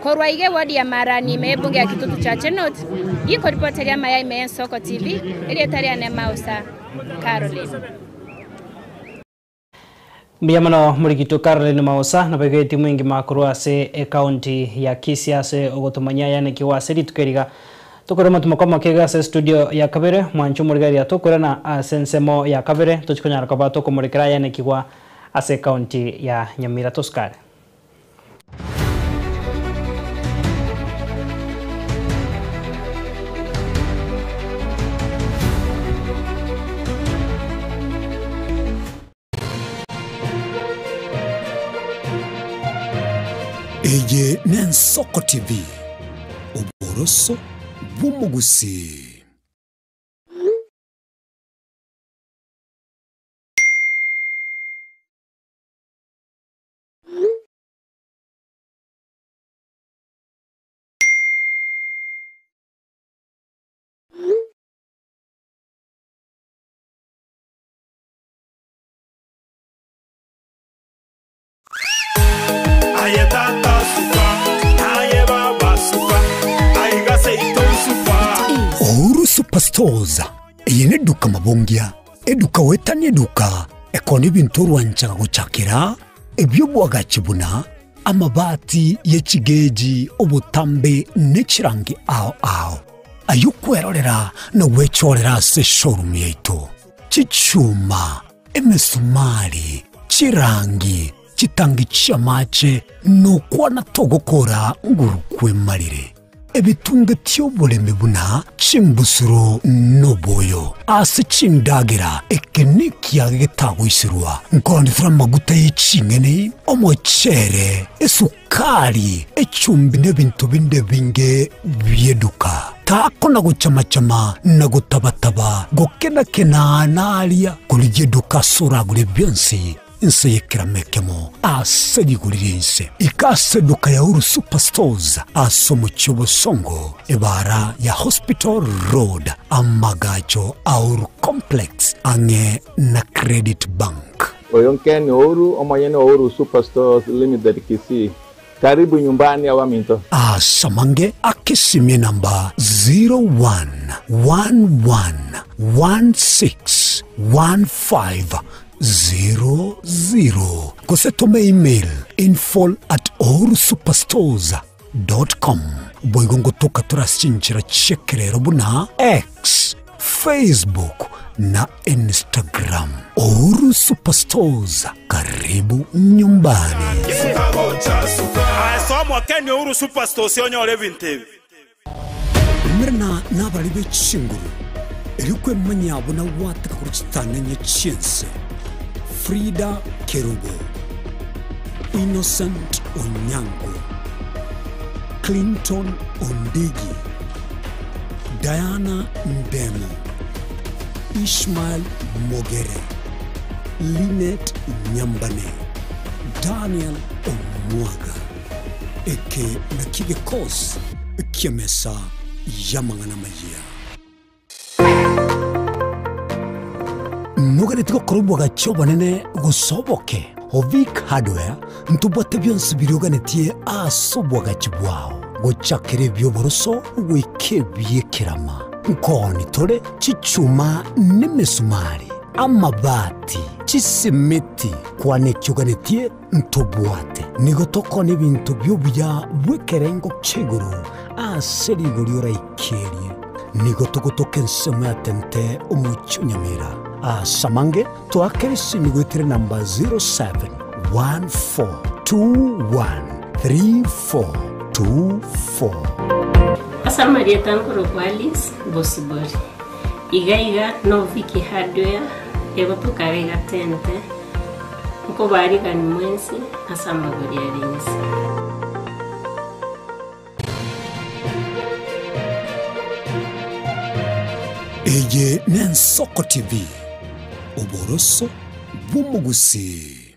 Korwa iga ewodi ya Marani ime y'ebunge ya Kitutu Chache North, ginkoripoteria amaya ime y'Ensoko TV, erieta riane Mausa Caroline.
Mbuya mono morigito Caroline Mausa naboigo etimu engima korwa ase ecounty ya Kisii ase ogotomanyia ayanekigwa ase rituko eri iga. Tokore omotimoko omoke iga ase estudio ya kabere, mwanche omorigereria tokorana ase ensemo ya kabere tochi konyara koba tokomorekera ayanekigwa ase ecounty ya Nyamira tosukare.
Eye n'Ensoko TV, oboroso bw'omogusii. Superstores, eye neduka mabongia, eduka goetania eduka, ekoonia ebinto orwanchaga gochakera, ebi'obwagachi buna, amabati ye chigeji, obotambe, ne chirangi ao ao. Ayio kwerorera na gwechorera ase eshowroom yaito. Chichuma, emesumari, chirangi, chitangi chi'amache, nokwana togokora nguru kwemarire. Ebitunge ti'oboremi buna chimbusuro noboyo ase chindagera, eke nekiage getagoiserwa, nkorondetera amaguta ye ching'eni, omochere, esukari, echumbi na ebinto binde ebinge bi'eduka. Takona gochama-chama na gotaba-taba, gokena-kena naria, korigia eduka ase oragure bionsi. Inse y'ekerama ekemo ase rigori ri'ense. Ika ase eduka ya Uhuru Superstores ase omochie o Bosongo, ebaara ya Hospital Road, amagacho a Uhuru Complex ang'e na Credit Bank.
Oyo Ken Ouru, omonyene o Uhuru Superstores Limited Kisii. Karibu nyumbani abaminto.
Ase amange akesimie namba 0111161500 gose tome email info@uhurusuperstores.com. Boigo ngotoka tore ase chinchera chi'ekerero buna X, Facebook na Instagram. Uhuru Superstores, karibu nyumbani.
Aye soa Kenya Uhuru Superstores onyore ebinto ebi.
Umerana nabari be chinguru, erio kwemanyia buna gwateka korwa chitanenye chi'ense. Frida Kerubo, Innocent Onyango, Clinton Ondigi, Diana Ndemo, Ishmael Mogere, Linet Nyambane, Daniel Omwaga. Eke nakio gekosi ki'emesa y'amang'ana amayia. Noganeti gokora obwagachi obonene gose oboke? Ovic Hardware ntobwate bionsi biria oganetie ase obwagachi bwao, gochakera ebi'oboroso goika ebi'ekerama. Nkooni tore chichuma nemesumari, amabati, chisimiti, kwana eki oganetie ntobwate. Nigo tokona ebinto bi'obuya bw'ekerengo kia igoro ase rigori oraikerie. Nigo togotoka ensemo ya Tente omochie o Nyamira. Ase amange toakere esimi goetera enamba 0714213424.
Ase amarieta nkorokwa Alice Bosibori. Iga iga no Vicky Hardware egotoka iga Tente. Nkobarigani mwensi ase amagori are inse.
Eye n'Ensoko TV, oboroso bw'omogusii.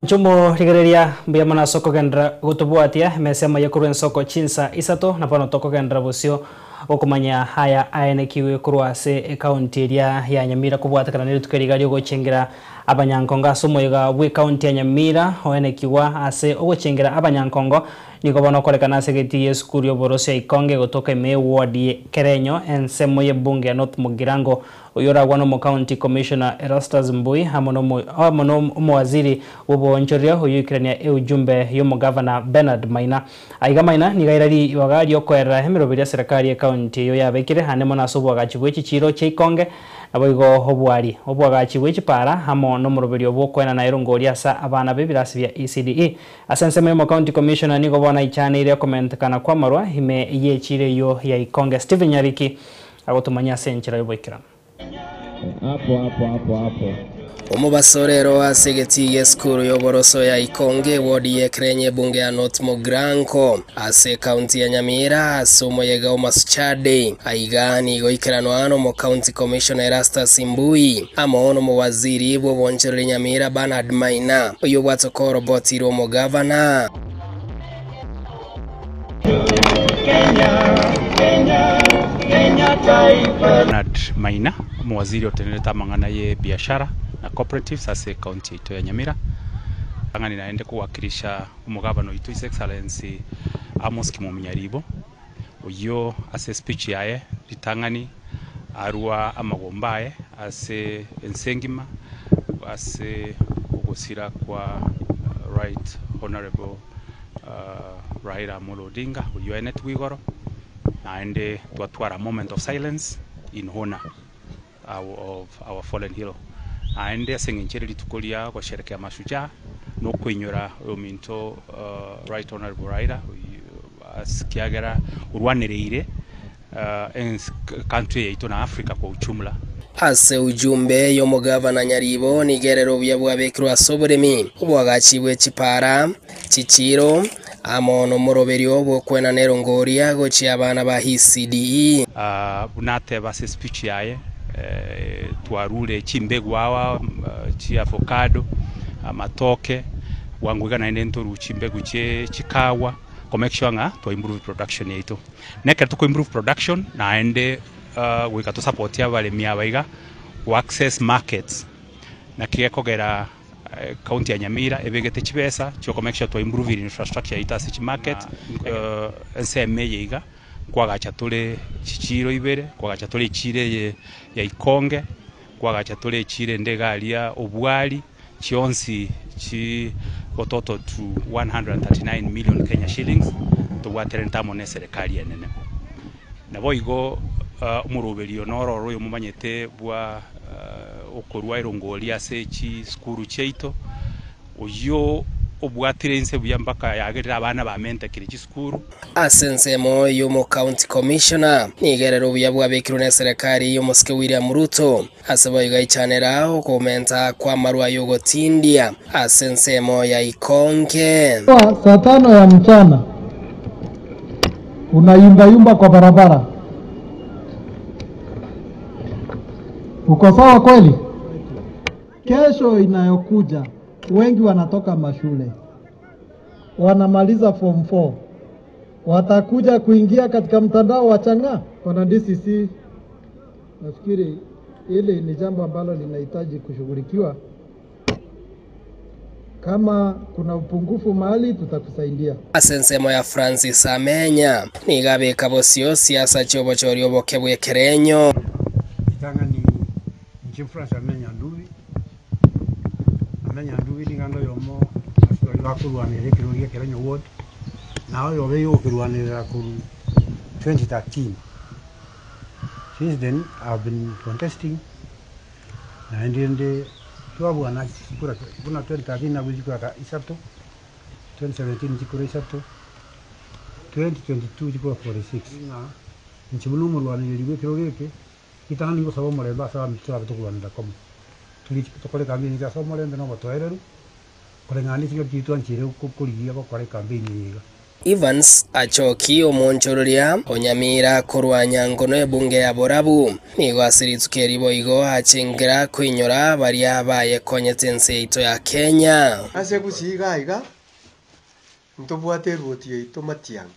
Nchumo rigereria mbuya mono ase okogenderera gotobwatia emesa emo korwa ensoko chinsa isato na bono tokogenderera bosio okomanya haya aenekiwe korwa ase ekaunti eria ya Nyamira kobwatekana na rituko riga riogochengera abanyankongo ase omoyega bwa ekaunti ya Nyamira oenekiwa ase ogochengera abanyankongo nigo bono okorekana ase egeti ya esukuru ya oboroso ya Ikonge gotoka ime ward Kerenyo ensemo ya ebunge ya North Mugirango oyo oragwa na omocounty commissioner Erastus Mbui amo na omowaziri bw'oboonchoreria oyoikerania eujumbe ya omogavana Bernard Maina. Aiga Maina niga airari ibaga riokoerera emeroberi ya serikali ekaunti eyo yabekire ande mono ase obwagachi bwa echichiro chia Ikonge naboigo obwari obwagachi bwa echipara amo na omoroberi obwo okoenana erongori ase abana b'ebirasi bia ECDE. Ase ensemo ya omocounty commissioner nigo bono aichaneire okomentekana kwa amarwa ime ya echiro eyo ya Ikonge. Stephen Nyariki agotomanya ase enchera ya oboikeranu.
Hapo hapo hapo hapo.
Omobasorero ase egeti esukuru y'oboroso ya Ikonge wodi ya Kerenye bunge ya North Mugirango ase ekaunti ya Nyamira ase omoyega o Mashujaa Day aiga nigo ikeranwa nomo county commissioner Erastus Mbui amo nomowaziri bw'obonchoreri Nyamira Bernard Maina oyo obwatoka orobotirwe omogavana.
Kenya, Kenya, Kenya.
Bernard Maina, omowaziri otenerete amang'ana ye biashara na cooperatives ase ecounty yaito ya Nyamira, Ritang'ani naende kowakilisha omogabana oito His Excellency Amos Kimumi Nyaribo, oyio ase espeech yaye ritang'ani arwa amagomba aye ase ense engima ase ogosira kwa Right Honourable Raila Amolo Odinga oyio aenetwe igoro, naende twatwara a moment of silence in honour of our fallen hero. Naende ase eng'encho ere rituko ria gosherekea mashujaa na okoinyora oyominto Right Honourable Raila ase kiagera orwanereire country yaito na Africa kwa ujumla.
Ase ujumbe y'omogavana Nyaribo nigo erere obuya bwabekirwe ase oboremi, oboagachi bwe chipara, chichiiro, amo nomoroberio bw'okwenana erongoria gochia abana ba ECDE.
Buna ateba ase speech yaye, twarure chimbegu ao chia avocado, amatoke, bwango iga naende ntorue chimbegu chie chikawa ko make sure ng'a twa improve production yaito. Na ekero toko improve production naende goika to support abaremi aba iga go access markets naki gekogera County ya Nyamira ebegete chibesa chioko make sure twa improve infrastructure yaito ase chimarket ensemo eye iga nkoagacha tore chichiiro ibere, nkoagacha tore echiiro eye ya Ikonge, nkoagacha tore echiiro ende iga aria Obwari, chionsi chi gototal to 139 million Kenya shillings tobwaterente amo na eserekari enene. Naboigo omoroberio noro oro oyomomanyete bwa okorua erongori ase chisukuru chiaito, oyio obwatire inse buya mpaka yagerire abana bamentekire chisukuru.
Ase ensemo y'omo-county commissioner, nigo erere obuya bwabekirwe neserekari y'omosike William Ruto, ase boigo aichanera okomenta kw'amarwa y'ogotindia ase ensemo ya Ikonge.
Saa tano ya mchana unayumbayumba kwa barabara, uko sawa kweli? Kesho inayokuja wengi wanatoka mashule, wanamaliza form 4 watakuja kuingia katika mtandao wa chang'aa. Bwana DCC, nafikiri hili ni jambo ambalo linahitaji kushughulikiwa. Kama kuna upungufu mahali, tutakusaidia.
Ase ensemo ya Francis Amenya, nigo abeka bosio siasa chi'obochori oboke bw'ekerenyo.
Ritang'ani inche Francis Amenya Ndubi, Amenya Ndubi nigo ande oyomo ase baria bakorwanerera ekerogo gia Ekerenyo ward, na oyobe oyokerwanerera korwa 2013. Since then I have been contesting naende rende twabwana chikura buna 2013 nabwo chikura ka isato, 2017 chikura isato, 2022 chikura 46. Ng'a inche buna omorwanereri bwa ekerogo eke, ritang'ani ngosaba omorembe ase abanto torabe tokorwanera komo. Toriche tokore ecampaign yaito ase omorembe na obotoereru, koreng'ana ne chingaki chiria twancheire korigia gokora ecampaign eye iga.
Evans Achoki omonchororia o Nyamira korwa Nyangono ebunge ya Borabu nigo ase rituko eri boigo achengera koinyora baria bayekonyete ense yaito ya Kenya.
Ase gusii iga iga, ntobwate eruoti yaito Matiang'i,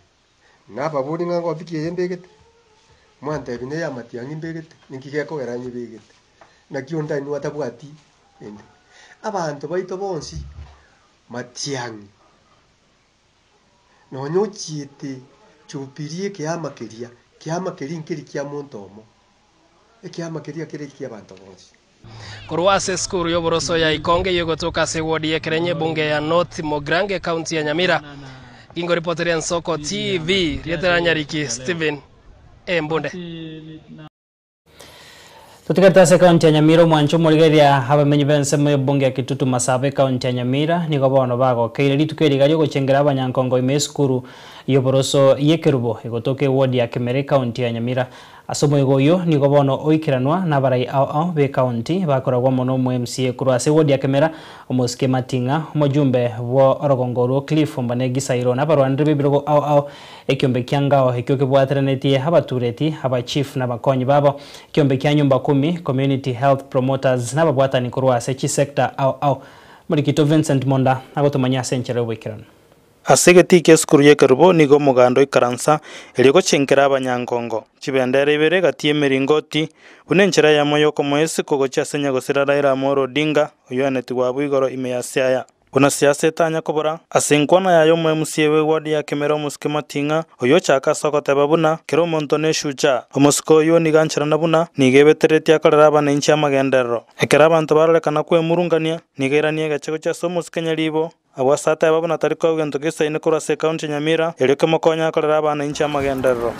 Nababori ng'a ngobi ki eye mbegete? Mwantebia neye amatiang'i mbegete, ninki gekogera nyebegete? Naki onde ainwe atabwati ende? Abanto baito bonsi matiang'i, nonya ochiete Jubilee ekeama keria, kiama keria nkeri kia monto omo, ekiama keria kere ekiabanto bonsi.
Korwa ase esukuru y'oboroso ya Ikonge eyio egotoka ase eward y'Ekerenyo ebunge ya North Mogrange ekaunti ya Nyamira. Gingoripoteria Ensoko TV, rieta ria Nyariki Stephen Embunde.
Totigarete ase ekaunti ya Nyamira omwancho omorigereria abamenyi b'ensemo y'ebunge ya Kitutu Masaba ekaunti ya Nyamira nigo bono bagokeire rituko eri iga riogochengera abanyankongo ime esukuru y'oboroso y'Ekerubo egotoka eward ya Kemera ekaunti ya Nyamira. Ase omoigo oyio nigo bono oikeranwa nabarai ao ao b'ecounty bakoragwa mono omo MCA korwa ase ward ya Kemera, omosike Mating'a, omojumbe bwo orogongo orwo Cliff Mbane Gisairo na abarwanire b'ebirogo ao ao ekiombe kia Ngao ekio kebwateranetie abatureti, aba chief na abakonyi babo, ekiombe kia Nyumba Kumi, Community Health Promoters na ababwatani korwa ase chisector ao ao. Morikito Vincent Monda agotomanyia ase enchera y'oboikeranu.
Ase egetii kia esukuru y'ekerubo nigo omoganda oikaransa erio gochenkera abanyangongo. Chibendera ibere gati y'emeringoti, buna enchera eyemo y'okomoa esiko gochia ase nyagosira Raila Amolo Odinga, oyoenetigwe abwo igoro ime ya Siaya. Buna siasa etanya kobora, ase enkwana yaye omoemusie bw'ewadi ya Kemera omosike Mating'a, oyio ochaka ase ogoteba buna, kera omonto neshucha. Omosike oyio nigo ancherana buna, nigo ebetereretie akorere abananchi amagenderero. Ekero abanto barorekana kwemurungania, nigo airanie egeche gochia ase omosike Nyaribo, Abwo ase ateba buna tari koegwa gento gesaine korwa ase ekaunti ya Nyamira, erio kemokonye akorere abananchi amagenderero.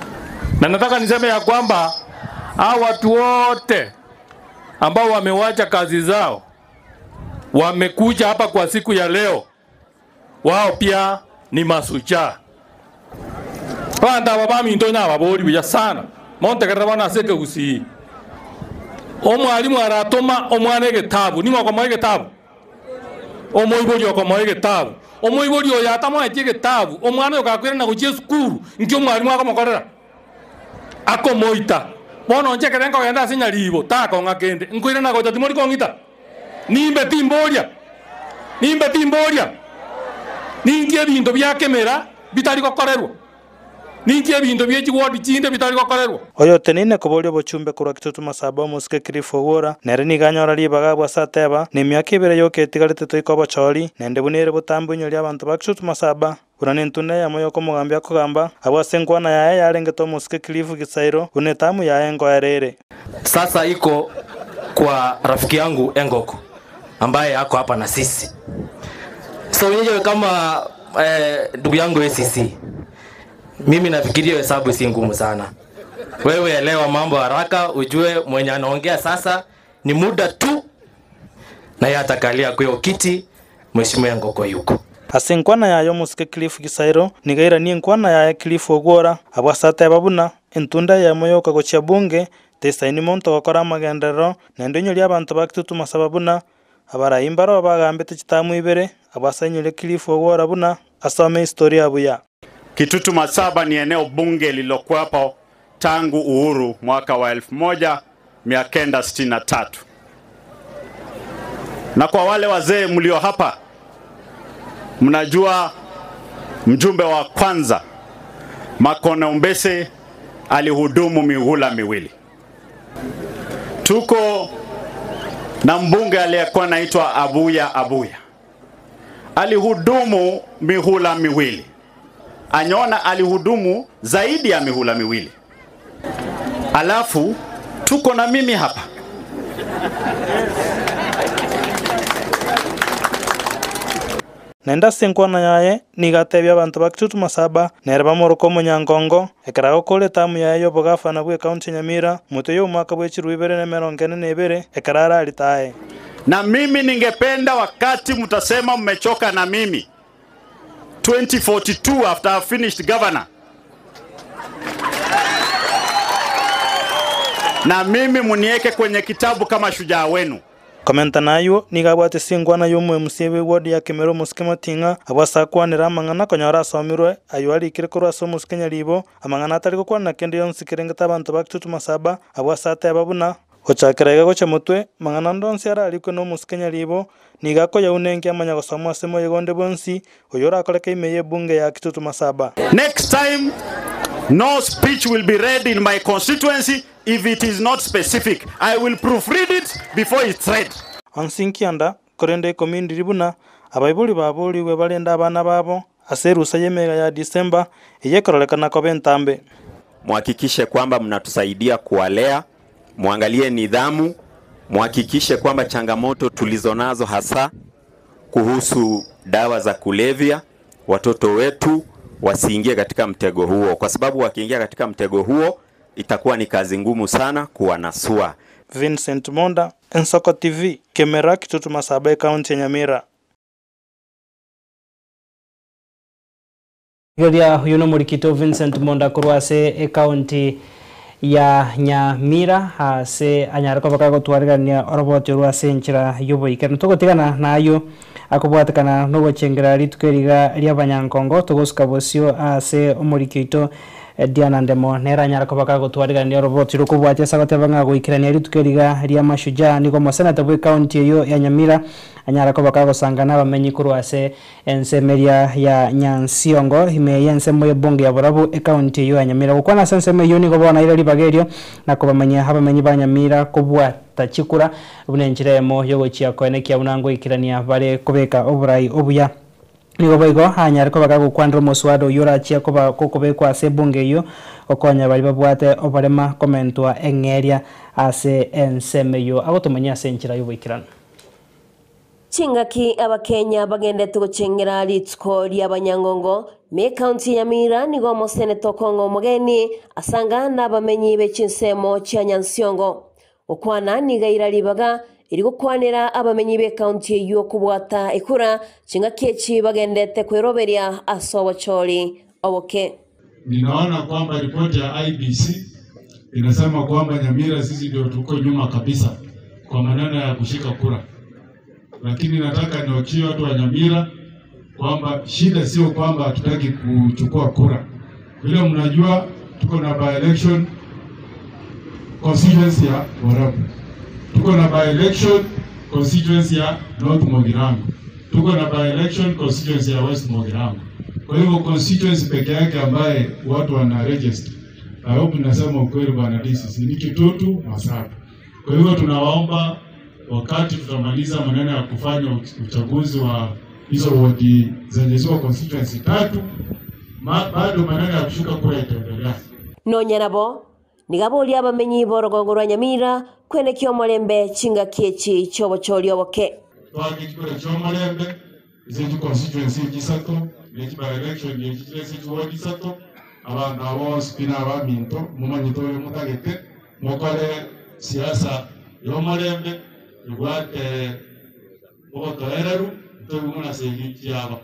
Na nataka niseme ya kwamba hao watu wote ambao wamewacha kazi zao wamekuja hapa kwa siku ya leo, wao pia ni mashujaa. Abanto aba baminto nababori buya sana montegerere bono ase ekegusii. Omwalimu aratoma omwana egetabu, ning'o okomoa egetabu? Omoibori okomoa egetabu. Omoibori oyo atamoetie egetabu, omwana oyo gakoirana gochia esukuru, nki omwalimu akomokorera? Akomoita. Bono inche ekero nkogenda ase nyaribo, takong'a kende, nkoirana gocha timori kong'ita? Nimbe timboria? Nimbe timboria? Ninki ebinto bia kemera bitari gokorerwa? Ninki ebinto bie chiwodi chinde bitari gokorerwa?
Oyoteneine koboria obochumbe korwa Kitutu Masaba omosike Cliff Owuora, nere nigo anyora ribaga abwo ase ateba, Nemiaka ebere yoka etigarete toike obochori, naende buna ere botambe oinyorie abanto ba Kitutu Masaba, buna nentunda eyemo y'okomogambia akogamba, abwo ase enkwana yaye yarengete omosike Cliff Gisairo, buna etamu yaye ngoera ere.
Sasa iko kwa rafiki yangu Engoko ambaye ako hapa na sisi. So wenyewe kama ndugu yangu ACC, mimi nafikiria hesabu si ngumu sana. Wewe elewa mambo haraka, ujue mwenye anaongea sasa ni muda tu na yeye atakalia kwa hiyo kiti. Mheshimiwa Engoko yuko.
Ase enkwana yaye omosike Cliff Gisairo nigo airanie enkwana yaye Cliff Ogwora, abwo ase ateba buna entunda eyemo yoka gochia bunge tesaini monto gokora amagenderero, naende oinyorie abanto ba Kitutu Masaba buna abarai mbaro bagambete chitamu ibere, abwo ase ainyorie Cliff Ogwora buna asome historia buya.
Kitutu Masaba ni eneo bunge lililokuwepo tangu uhuru mwaka wa 1963. Na kwa wale wazee mlio hapa, mnajua mjumbe wa kwanza Makone Ombese alihudumu mihula miwili. Tuko na mbunge aliyekuwa anaitwa Abuya Abuya, alihudumu mihula miwili. Anyona alihudumu zaidi ya mihula miwili. Alafu tuko na mimi hapa.
Naende ase enkwana yaye nigo atebia abanto ba Kitutu Masaba, nere bamoroke omonyangongo, ekero agokora etamu yaye y'obogafana bw'ecounty ya Nyamira, motwe y'omwaka bwe chiruu ibere na emerongo ene na ebere, ekero araritae.
Na mimi ningependa wakati mtasema mmechoka na mimi 2042 after I've finished governor, na mimi munieke kwenye kitabu kama shujaa wenu.
Komenta naywo, nigo abwate singwana y'omoemusie bw'eward ya Kemera omosike Mating'a, abwo ase akwanera amang'ana konyora asomirwe aywo arikire korwa ase omosike Nyaribo, amang'ana atari gokwana kende yonsi kerengete abanto ba Kitutu Masaba, abwo ase ateba buna, gochakera iga gochia motwe, mang'ana ande onsi ararikwe na omosike Nyaribo, nigo akoyaunenkia amanya gosomwa ase moyega onde bwonsi, oyo orakoreke ime y'ebunge ya Kitutu Masaba.
Next time, no speech will be read in my constituency if it is not specific. I will proofread it before it's read.
Onsi nkianda, korende ikomi ndiri buna abaibori baborigwe barende abana babo ase erusa y'emeyega ya December eye ekororekana koba entambe.
Muhakikishe kwamba mnatusaidia kuwalea, muangalie nidhamu, muhakikishe kwamba changamoto tulizonazo hasa kuhusu dawa za kulevya, watoto wetu wasiingie katika mtego huo, kwa sababu wakiingia katika mtego huo itakuwa ni kazi ngumu sana kuwanasua.
Vincent Monda, Ensoko TV, Kemera, Kitutu Masaba, County ya Nyamira.
Igoria huyu no morikito Vincent Monda korwa ase ecounty ya Nyamira ase anyare koba kagotwarigania oroboti orwa ase enchera y'oboikeranu. Togotigana nayo akobwatekana nogochengera rituko eriga ria abanyankongo togosuka bosio ase omoriki oito Diana Ndemo nere anyare koba kagotwarigania oroboti rokobwatia ase agoteba ng'a goikerania rituko eriga ria Mashujaa nigo omoseneta bw'ecounty eyio ya Nyamira anyare koba kagosanga nabamenyi korwa ase ensemo eria ya Nyansiongo ime y'ensemo y'ebunge ya Borabu ecounty eyio ya Nyamira. Gokwana ase ensemo eyio nigo bono aire ribaga erio na kobamanyia abamenyi ba Nyamira kobwata chikura buna enchera eyemo yogochia koenekia buna ngoikerania bare kobeka oborai obuya. Nigo boigo anyare koba gagokwanera omoswada oyio orachie koba gokobekwa ase ebunge eyio, gokonya baria babwate oborema komentwa eng'eria ase ensemo eyio agotomanyia ase enchera y'oboikeranu.
Chingaki Abakenya bagendete gochengera rituko ri'abanyangongo, me ekaunti ya Nyamira nigo omoseneta okong'a omogeni asanga nabamenyi be chinsemo chia Nyansiongo. Gokwana nigo aira ribaga eri gokwanera abamenyi b'ekaunti eyio kobwata ekura chingaki echi bagendete kweroberia ase obochori oboke.
Ninaona kwamba ripoti ya IEBC inasema kwamba Nyamira sisi ndio tuko nyuma kabisa kwa maneno ya kushika kura, lakini nataka niwahakikishie watu wa Nyamira kwamba shida sio kwamba hatutaki kuchukua kura. Vile mnajua tuko na by election constituency ya Borabu, tuko na by election constituency ya North Mogirango, tuko na by election constituency ya West Mogirango. Kwa hivyo constituency peke yake ambaye watu wana register, I hope nasema ukweli bwana DCC, ni Kitutu Masaku. Kwa hivyo tunawaomba wakati tutamaliza maneno ya kufanya uchaguzi wa hizo wodi zenye ziko constituency tatu, bado maneno ya kushuka kura itaendelea.
Nonya nabo, nigo aboria abamenyi b'orogongo rwa Nyamira kwenekia omorembe chingaki echi chi'obochori oboke.
Twake chikura chi'omorembe ase chiconstituency echi isato, ne chi by-election echi chire ase chiward isato, abanto aba bonsi pi nabaminto, momanyete oyo motagete, mokore siasa y'omorembe, ebwate obotoereru, ntoigwe buna segi chiaba.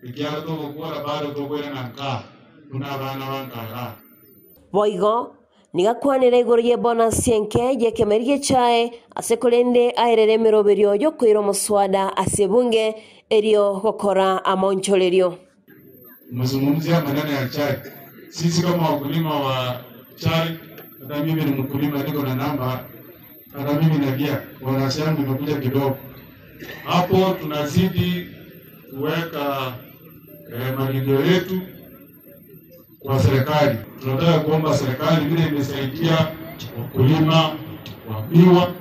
Ekiagera togokora bado tokoirana nkaa, buna abana ba nkaa.
Boigo, nigo akwanire igoro y'ebonasi enke y'ekemeri gi'echae, ase korende aerere emeroberio y'okoira omoswada ase ebunge, erio gokora amaonchorerio.
Mazungumzo ya maneno ya chai. Sisi kama wakulima wa chai, hata mimi ni mkulima, niko na namba, hata mimi nagia bonus yangu imekuja kidogo. Hapo tunazidi kuweka malilio yetu kwa serikali. Tunataka kuomba serikali vile imesaidia wakulima wa miwa,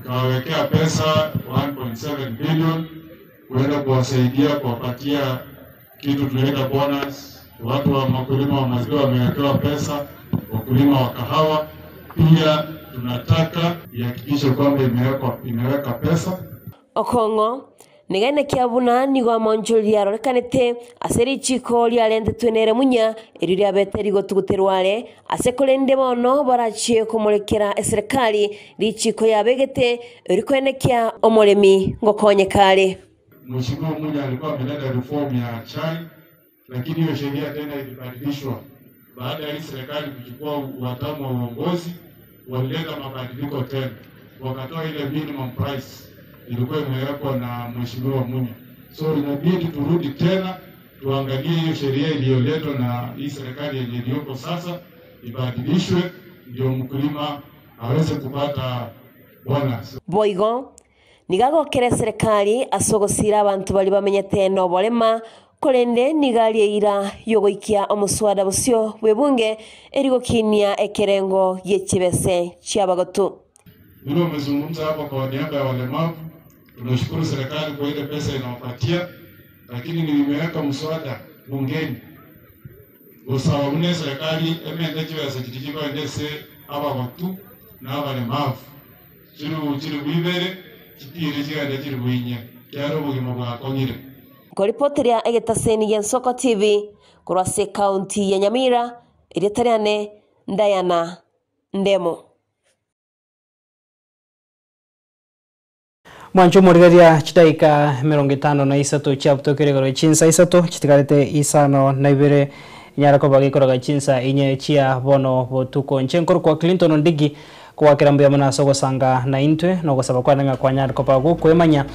ikawawekea pesa 1.7 billion kuenda kuwasaidia kuwapatia kitu tunaita bonus. Watu wa wakulima wa maziwa wamewekewa pesa, wakulima wa kahawa pia tunataka ihakikishe kwamba imeweka pesa.
Okong'o nigaine kia buna nigo amaonchoreri arorekanete ase richiko riarentetwe nere munya erio riabete rigotuguterwa are ase korende bono barachie komorekera eserekari richiko yabegete erio koenekia omoremi ngokonyeka are.
Mheshimiwa Munya alikuwa ameleta reform ya chai, lakini hiyo sheria tena ilibadilishwa baada ya hii serikali kuchukua watamu wa uongozi. Walileta mabadiliko tena, wakatoa ile minimum price ilikuwa imewekwa na Mheshimiwa Munya. So inabidi turudi tena tuangalie hiyo sheria iliyoletwa na hii serikali yenye iliyoko sasa ibadilishwe, ndio mkulima aweze kupata bonus.
Boigo nigo agokera eserekari ase ogosira abanto baria bamenyete na oborema korende nigo aria eira yogoikia omoswada bosio bw'ebunge erigokinia ekerengo gi'echibese chi'abagotu.
Vile umezungumza hapa kwa niaba ya walemavu, tunashukuru serikali kwa ile pesa inawapatia, lakini nimeweka mswada bungeni usawa une serikali emende chibesa chiri chikoendese abagotu na abalemavu chiri chiri bwibere chitire chigende chiri bwinya kiara obogima bwakong'ire.
Nkoripoteria egetaseni gia Nsoko TV korwa ase ekaunti ya Nyamira, erieta riane Diana Ndemo.
Mwanche omorigereria chidaika 53 chiabutokire igoro chinsa isato chitigarete isano na ibere inyare koba gekoroga chinsa inye chia bono botuko. Inche nkorokwa Clinton Ondigi kowakera mbuya mono ase ogosanga na intwe na ogosaba kwane ng'a kwanyare koba gokwemanya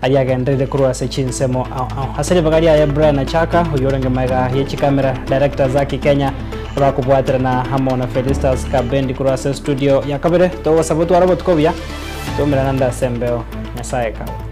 aria agenderere korwa ase chinsemo ao ao. Ase ribaga riaye Brian Achaka oyio orenge magega ye chikamera director Zaki Kenya Bakobwaterana amo na Felistus Kabendi korwa ase estudio ya kabere. Togosaba otware obotuko obuya, toumerane ande ase embeo. Nyasae kawe.